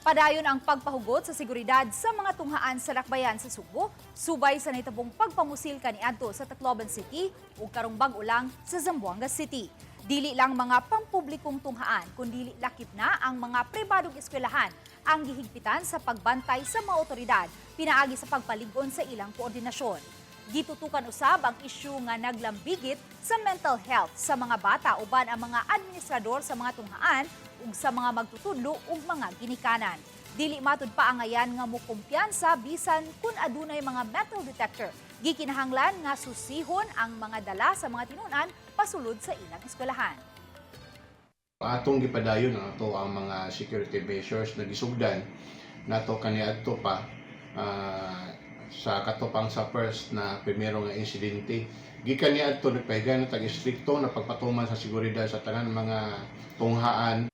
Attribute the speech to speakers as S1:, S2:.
S1: Padayon ang pagpahugot sa seguridad sa mga tunghaan sa Lakbayan sa Sugbo, subay sa nahitabong pagpamusil kaniadto sa Tacloban City ug karong bag-o lang sa Zamboanga City. Dili lang mga pampublikong tunghaan, kundi lakip na ang mga pribadong eskwelahan ang gihigpitan sa pagbantay sa mga otoridad pinaagi sa pagpalig-on sa ilang koordinasyon. Gitutukan usab ang isyu nga naglambigit sa mental health sa mga bata uban ang mga administrador sa mga tunghaan ug sa mga magtutudlo ug mga ginikanan. Dili matud paangayan nga mukumpiyansa bisan kun adunay mga metal detector. Gikinahanglan nga susihon ang mga dala sa mga tinunan pasulod sa ilang eskwelahan.
S2: Atong gipadayon ang ato ang mga security measures na gisugdan nato kaniadto pa sa katopang sa first na primero nga insidente. Gikan niadto, nagpahigayon na tag istrikto na pagpatuman sa seguridad sa tanan mga tunghaan.